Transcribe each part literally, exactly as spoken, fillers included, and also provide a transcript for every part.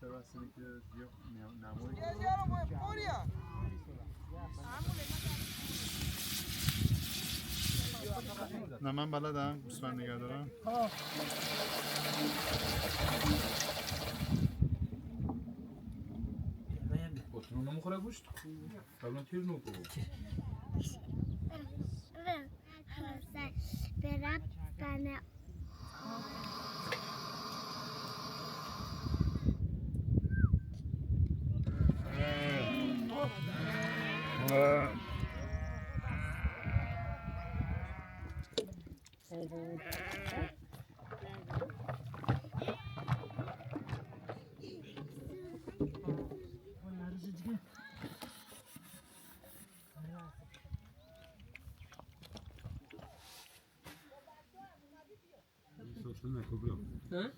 Ne, ben beledem, bismillah nigerdara. Oturun mu kura guşt? Tamam, tüyür mü bu? Bera bana. Hı?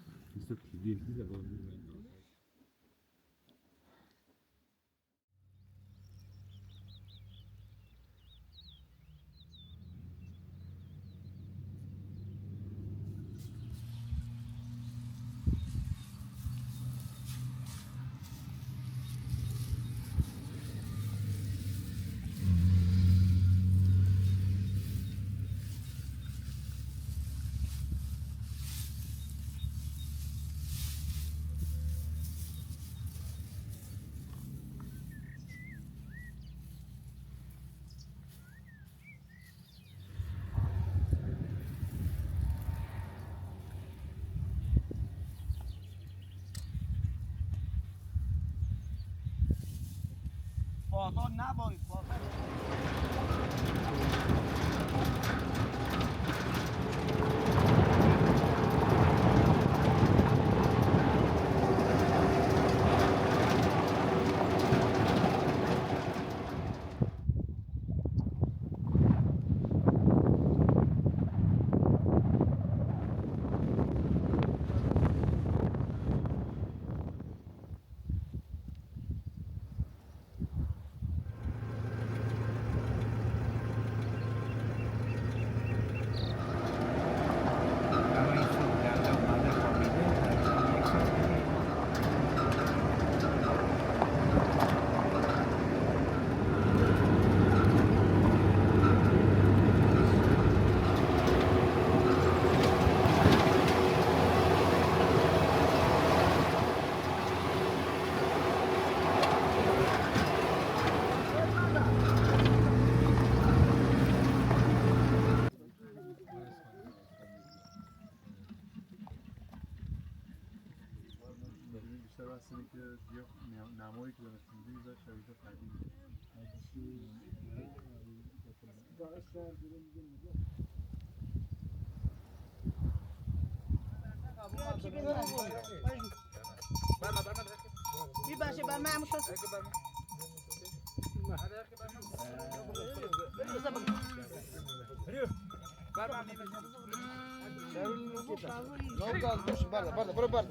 Pardon, neboy, pardon. Bir başı ben memur olsun. Barda, barda, bura barda.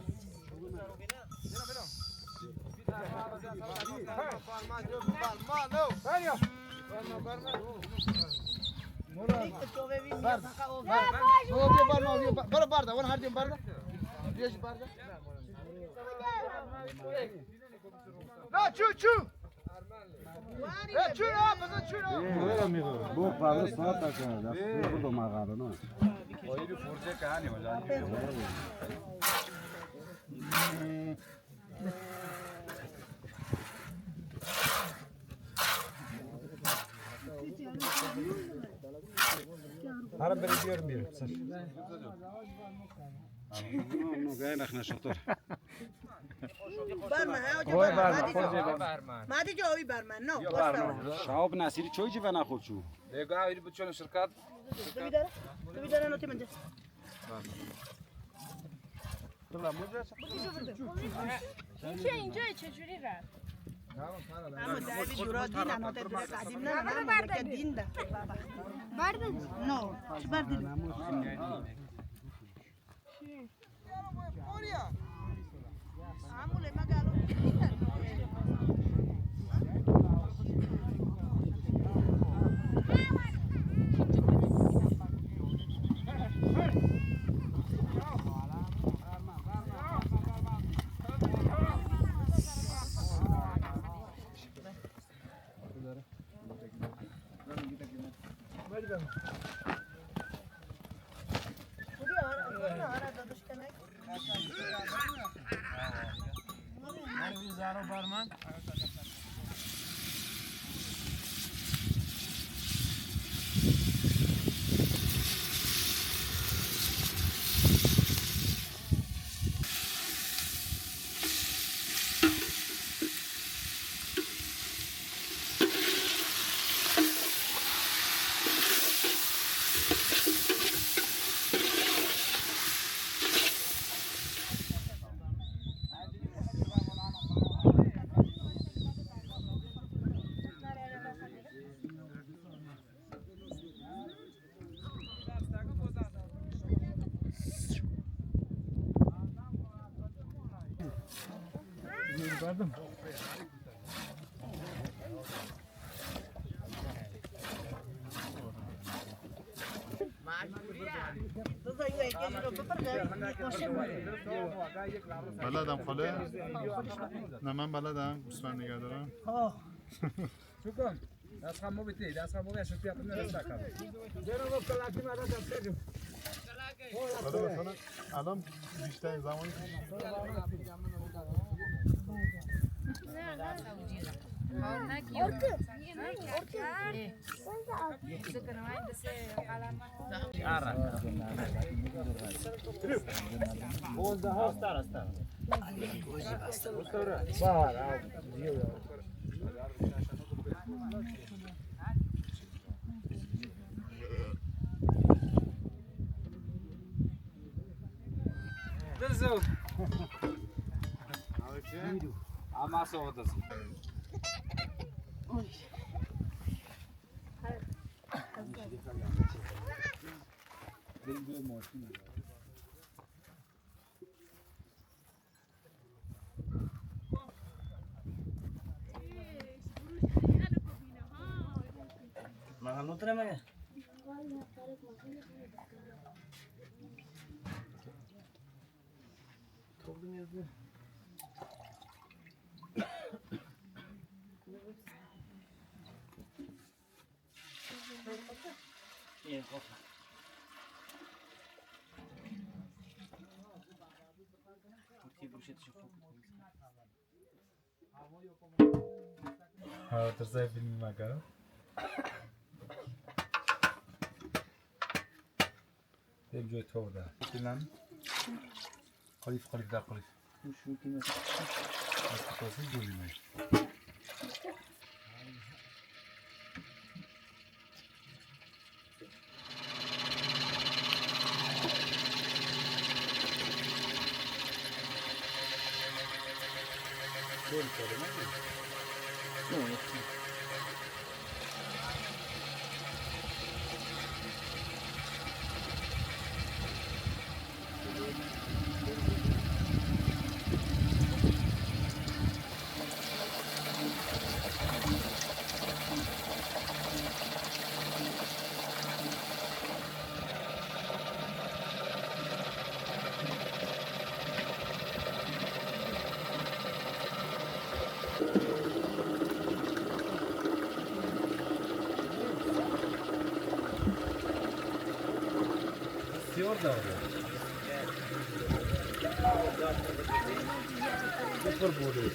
Barda, barda. Bura barda, wan her barda. Barda. Na, çû, çû. E, çû, na, bize çû, na. Bu pahalı saat takıyor. Nasıl burada mağara, ne? O iyi bir fırça kahane hocam. Hadi ben gidiyorum bir. Gayet akna şotor. Barman, ha, hoca. Oy, barman, barman. Hoca, barman. Madî ca, oy, barman. No, barman. Şahap Nasîrî çoy cî vena xo çû. Lega ayrı bütün şirket. Tu bir dara, tu bir dara notî min de. İnce ince çeçuri ver. Ama dahi bir dura din, ama te dura kadim ne, ama te din de. Bardın. No, şu bardın. Beledem xwele. Ne, men beledem, bismillah nigerdara. Şukran. Dest xwe mobî tê, dest xwe mobî, şirtî yapın, dest xwe. Zero bu kalakî me de dest xwe. Hadi bakalım. Adam işte zamanı. Orkun. Orkun. Dizu. Ama soğudu. Ha, tirsay fîlmî me kero. Tê cihê tor de. Filan. Qulîf, qulîf, da qulîf. Şu kime? Nasıl kalsın, zulüme. Böyle kelime mi? Yok, yok. Siyor da oluyor. Sıfır boğuluyor.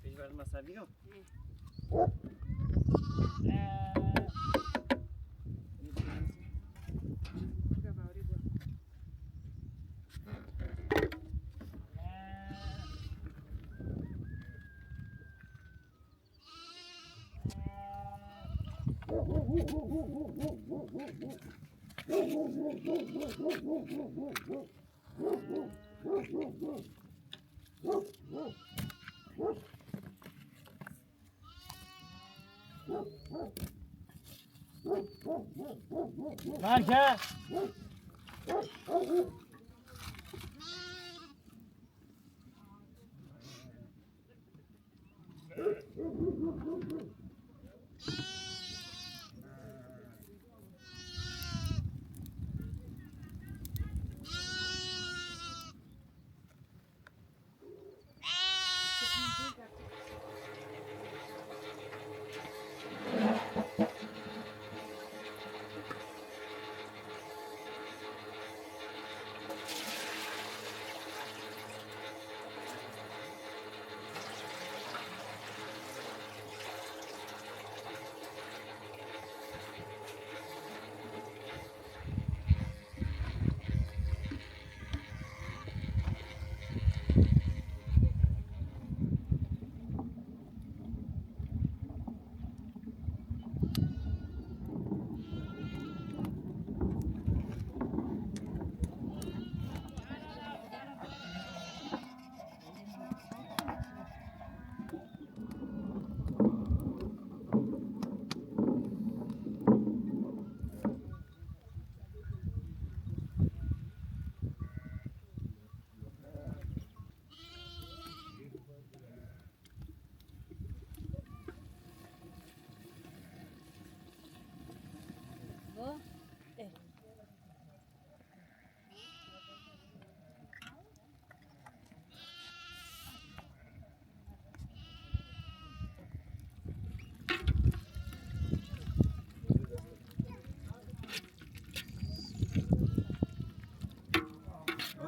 Pêş berdim ez ser bîro. Berke!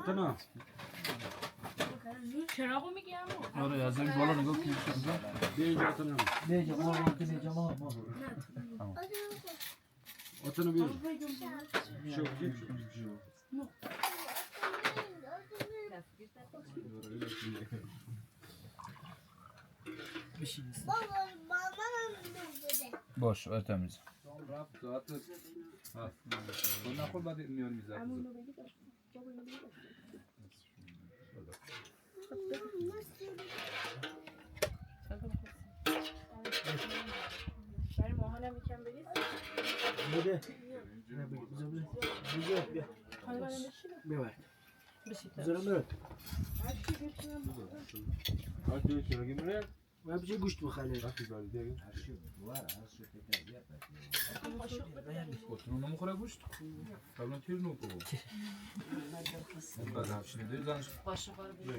Atana. Çerağımı giyemem. Oraya yazayım, bana ne bakayım sen de. Bence atana. Bence, bence, bence, bence. Tamam. Atana bir. Çok, çok, çok. Boş ver, temiz. Tamam, rahat, rahat. Ha. Ondan korkma, dinliyorum zaten. Biri. Bize, bize, bize, bize, bize. Bize, bize. Hadi, şöyle gümrük. Ve bir şey güçlü bu hale. Bak, güzel, güzel. Her şey var, her şey tekrar yapar. Oturun, onu kura güçlü. Tabii, tüyünü oku. Bak, şimdi de zanış. Başı var bir.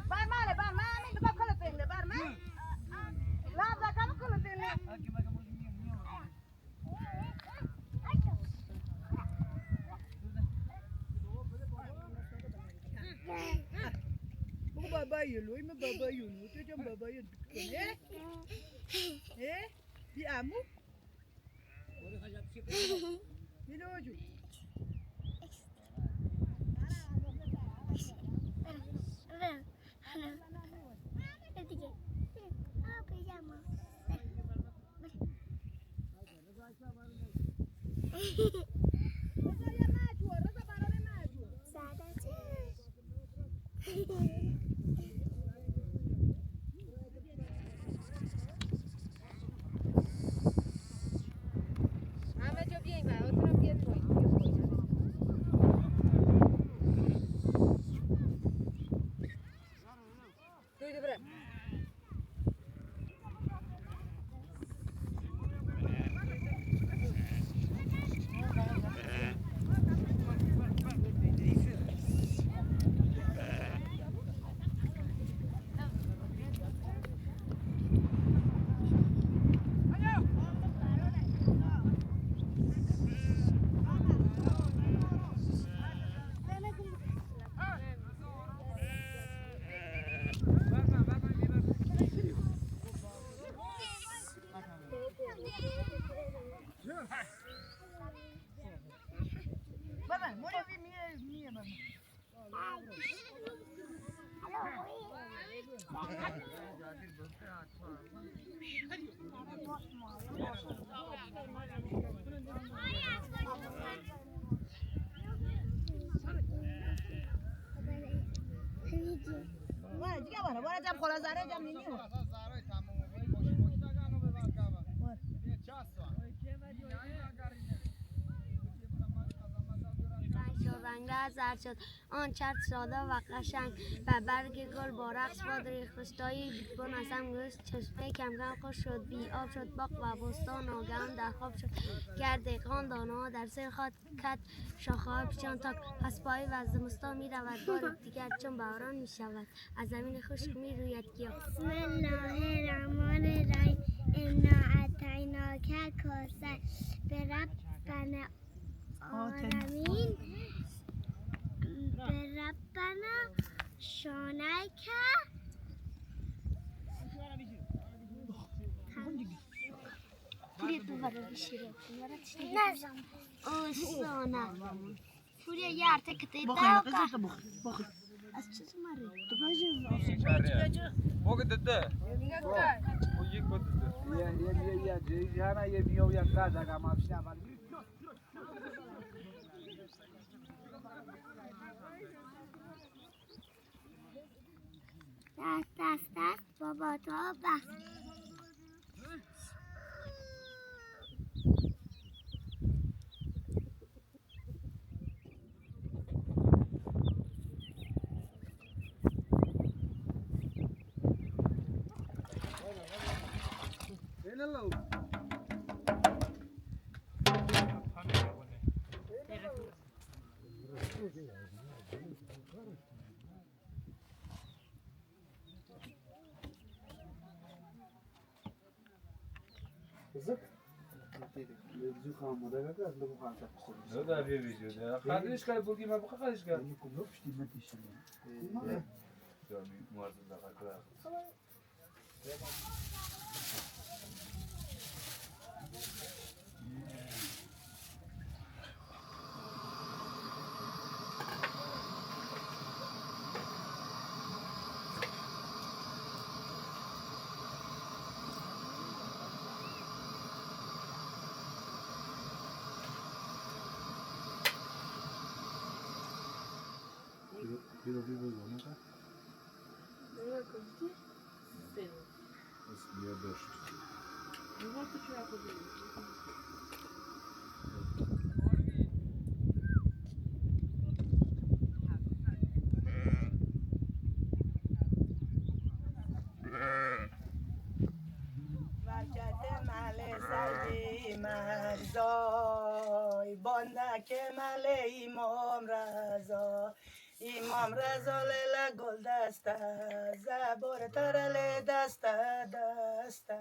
Barmale, barmale, min dika kala têne, barmale. Lav da kam kala têne. Bu baba yolu, mi baba yolu, tu can baba yolu. He? He? Bir amu? Yine hocam. Ahmet, biyê me, oturun, biyê koy, biyê koy. Duydum, bırak. Wara cem xora zare cem nînî ho. Reng şo reng zar şod, an çert sade ve qeşeng. Be bergê gul bo reqs bo dirê xistayî, bo nesem gust çeşmê kemkem xweş şod, bî av şod, baq ve bostan nagehan derxap şod. Ger dêqan dana dersê xwe ket şaxa piçan tak, hespayî ve zimistan mî revet, barek diger çim baran mî şevet. Ez zemînê xişk mî rûyet giya. Bismillahirrahmanirrahim. Inna a'teynake kevser. Bi Rebbena alemin. Bi Rebbena şaneke. Buraya duvara bir şey yok. Duvara işte. O sana. Şuraya yer tek tek. Bakın, bakın, bakın. Açacağım arayı. Bak dedi. O yek o dedi. Ye, ye, ye, ye. Ceyhana ye, miyo ya, kaza, gama, bir şey var. Dest, dest, dest, baba, to bes. Kızık. Mevzu kalmadı, bak, az da bu kadar takmıştım. Ne da bir video ya. Kardeş gel, bu gibi bu kadar iş gel. Yok, yok, işte, ne pişirdim. Ee, ya, muazzam da kalkar. Pîro, pîro, pîro, pîro, ne kadar? Niye boş? Verkete melê serdî merzay, bandeke melê Îmam Reza. Îmam Reza lê le gul deste, zebor tere lê deste deste.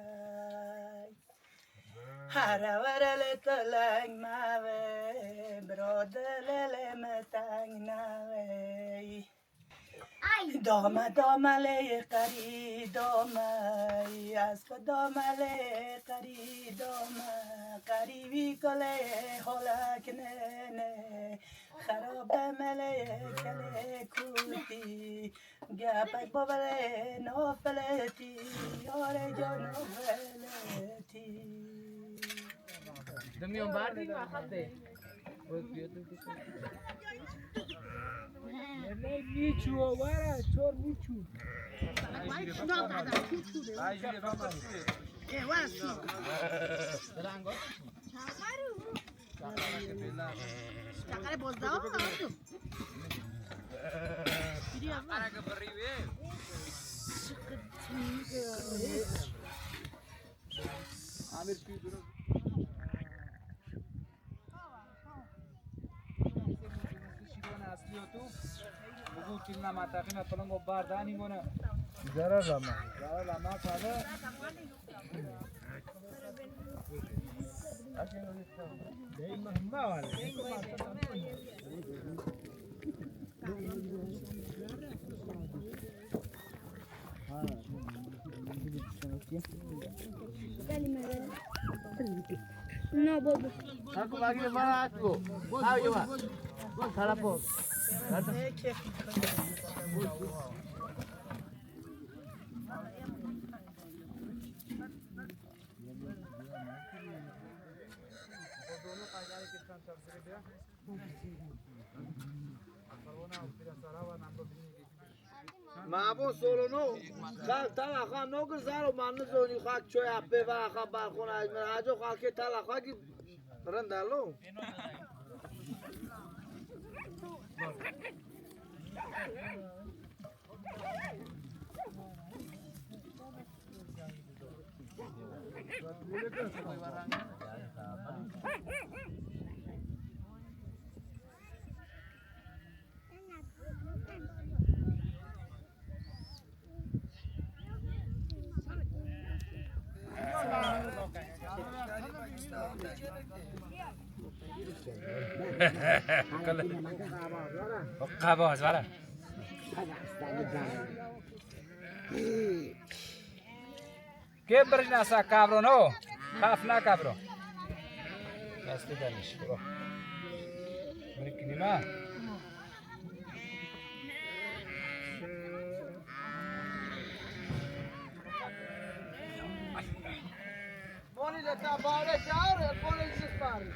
Here were lê tu leng mevê, biro dilê lê me teng nevê. Dame, dame lê qerî dame, ez ku dame lê qerî dame, qerî wî ku lê holek nene, xerabe me lê kelê kutî, gepek bavele nofeletî, yare can nofeletî. Dimiyon bardî mi axaftê? Nîçû were, çor nîçû. Ay, jüri bak. Ay, jüri bak. E, were su. Çakare bozda o, aldım. Gidiyor. Ara ke bırî wê. Amir, tu dur. Şîrwana eslî yo tu. Bû kîlna ma teqîna pilingo bar danî gone. Zere rama. Zere rama kale. No, baba. Hak bagî bana at bu. Al yuva. Tarafo. Ma bo solono, xalk tala xwe nokir zaro, ma nizonî xalk çoya pê ve xwe balkona ez min haco xalkê tala xwe gî rind e lo. Qaba, wala. Kê birîna sa kavron o? Xaf na kavron. Destê dermiş, bro. Minik nîma. Bonî le ta bare çar, bonî jis pari.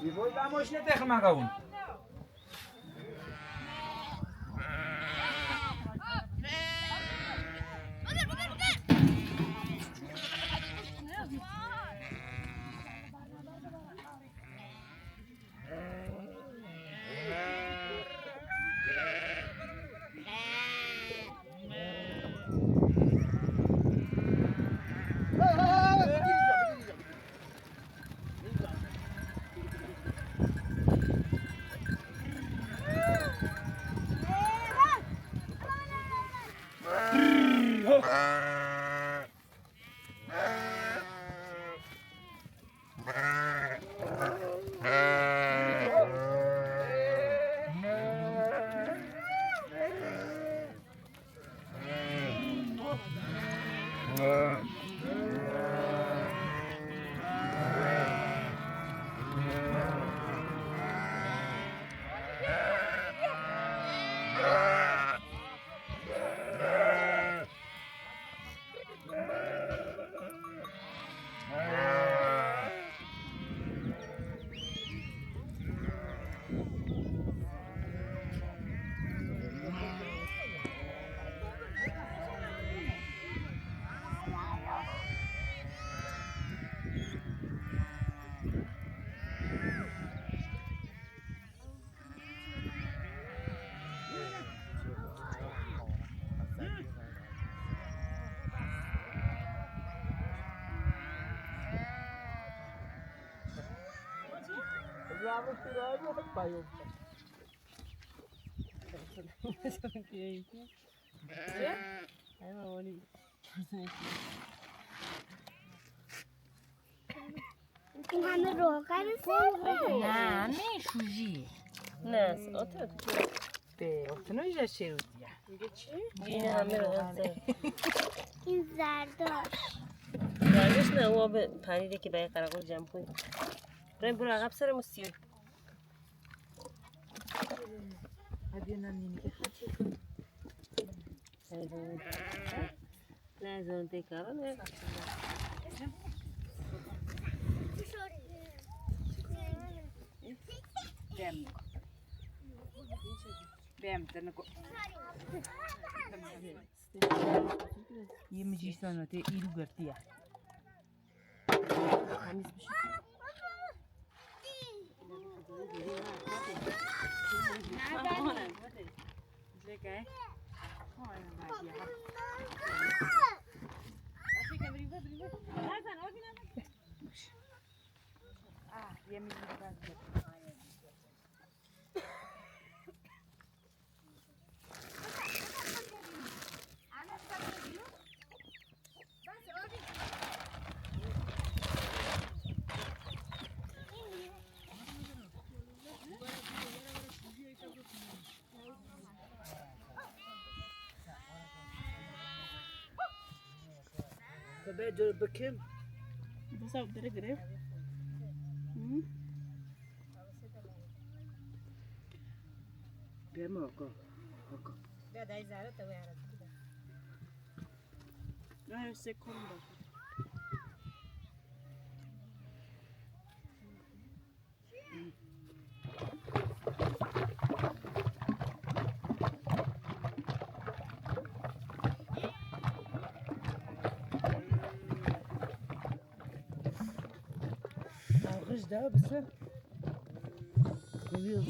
Îvo da moş ne texma gavun. Em ê roxan ser be. Na, em ê şûjî. Ne, otur, otur. Pê, otur, ne güzel şey oldu ya. Yine hem roxan ser. În zardoş. Zardoş ne, o bir panî de ki ben karakol cam koy. Ben buraya kapsarım istiyorum. Hadi lan, yeni gel. Lazım tekrar ne? Bem. Bem, tane ko. Yemî jî sana te îrû girtiye. Be dur bikim. Desa dirê girê. Hı? Deme oku. Oku. Be dayı zara te wera. Ay, se konda. Alkış daha bir sen. Seviyorum.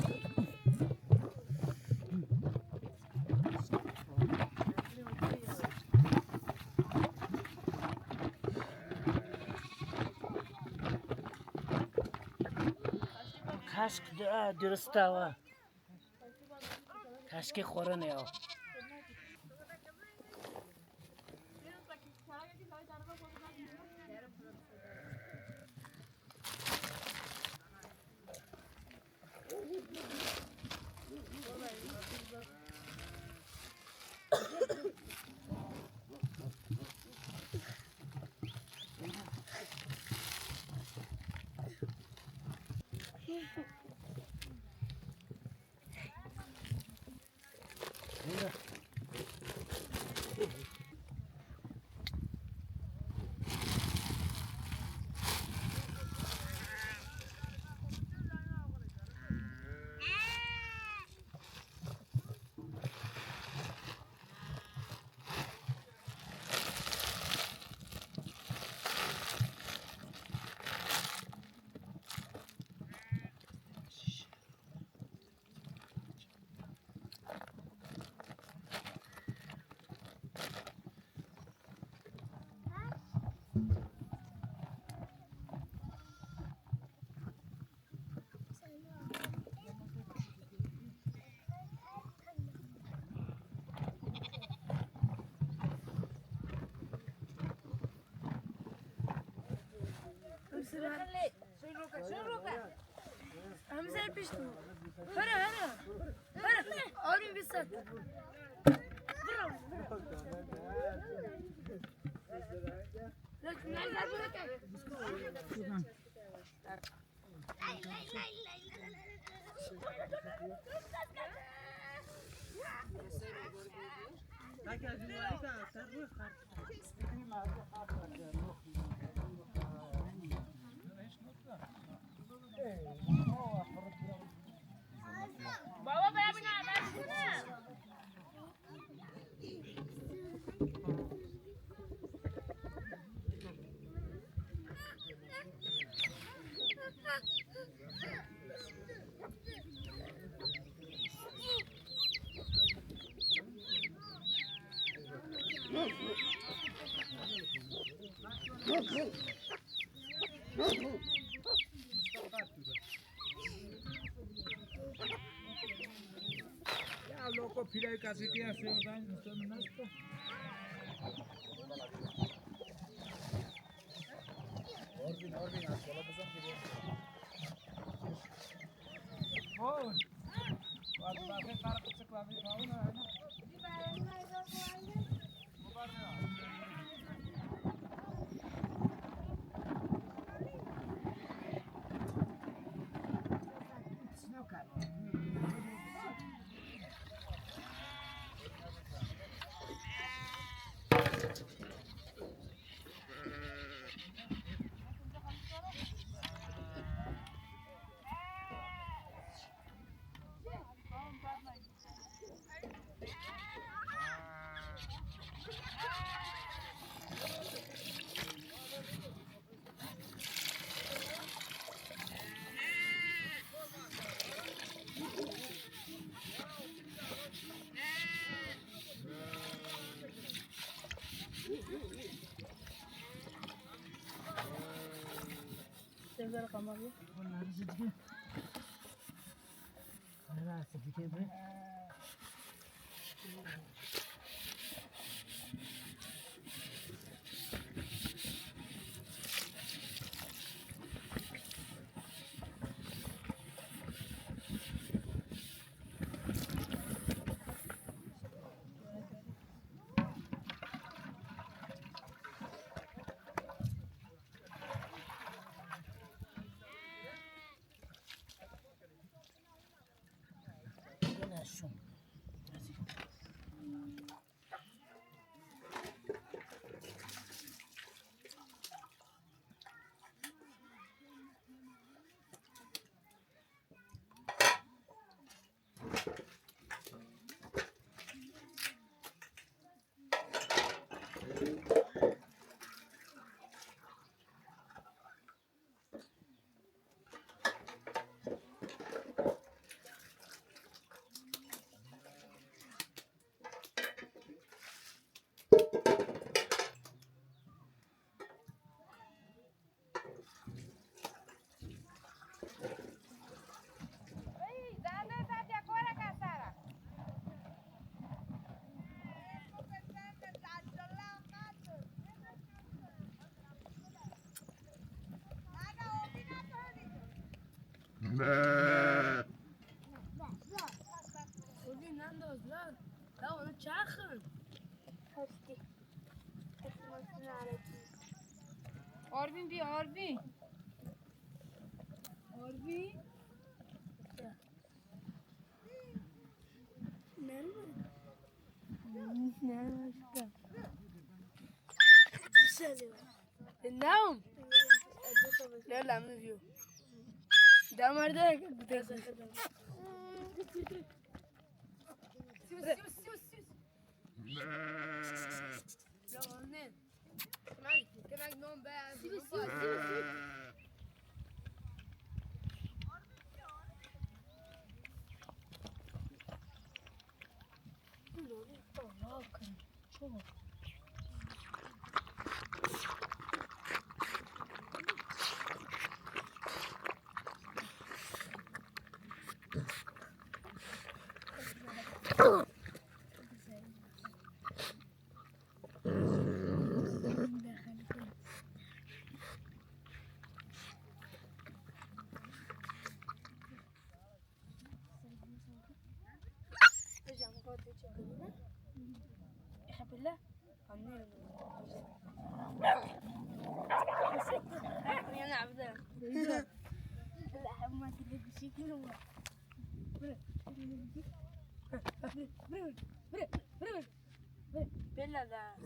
Kaşk dua dürüst dava. Kaşkê xorine ya. Hemze pişt. Hara, hara. Hara. Arun bir sat. Bravo. Baba, ben buna, ben buna. Ya loco, pira de casete ya se dan, no se dan esto. Orvin, Orvin, al solo pues. Oh. Bak, bak, bak, bak, bak, bak, bak. Serdar Kamal. Bunları zıddı. Ara sıddı be. Hadi lan. Ya onu çağırın. Hadi. Arvin bir Arvin. Arvin. Nerede? Nerede? Güzel. Não. Não, lá me viu. Dá uma ardada que acontece. Siu, siu, siu, siu. Não, não. Come on, come on, não, bad. Siu, siu, siu, siu. يا عبد الله. لا، ما تدري بشي كله. بلا لا.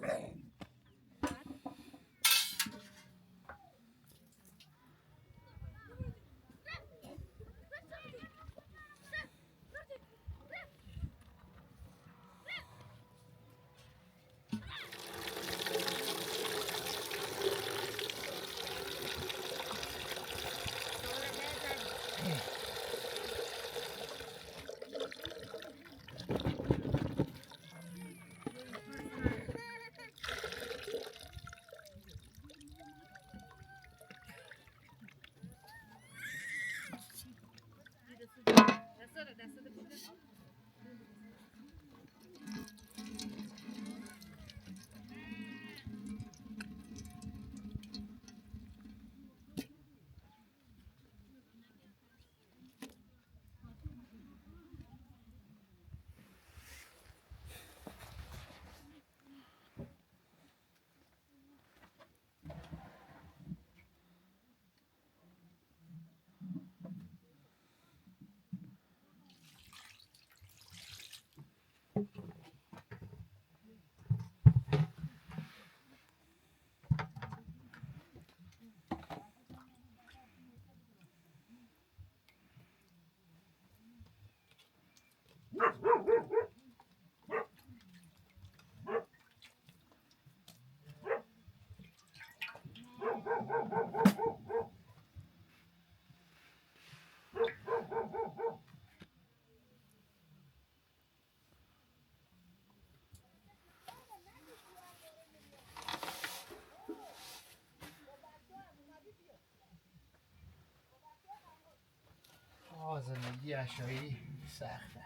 Aa, zindagî aşayî sext e.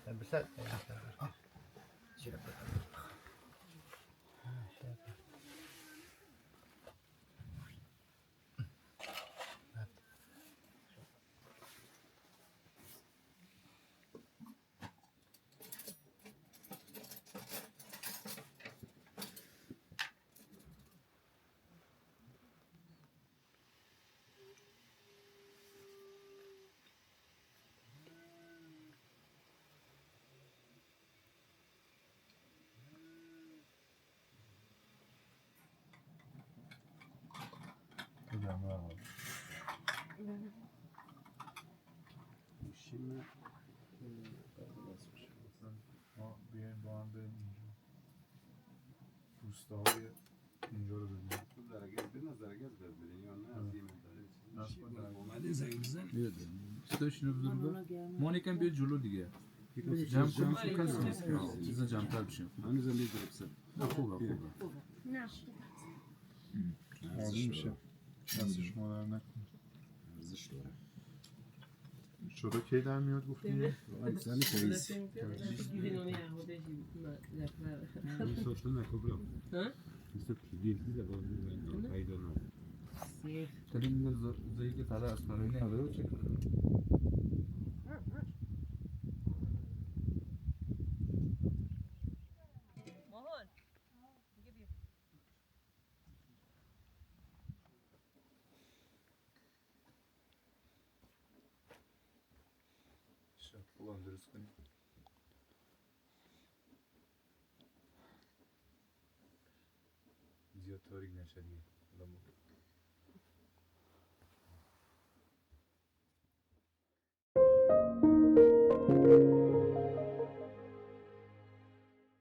Te bi ser, te bi ser. Ah. Şöyle bakalım. Ha, şöyle. Hocam, merhaba. Şimdi, e, o bir bandın Mustafa. Injora bibîne. Tu deregez bine, deregez ber bidin. Ya ne az yemek. Nasıl? Omadin zengin. Stay şunu bir durumda. Monika bir culu dige. Cam, cam, cam, cam. Size cam tartışın. Hani sen ne durupsa? Koga, koga. Aldım bir şey. Nasıl şımalar ne? Arziş var. Şurada keyden mi yok bu film? Ay, sen de polis. Sosyal ne kubra? Ha? Mesut değil, biz de bu. Kaydı ona. Selim de zayıflı tala asparı ne alıyor? Çakolan durust kunî. Ziya tarîk neşeriye. Lama.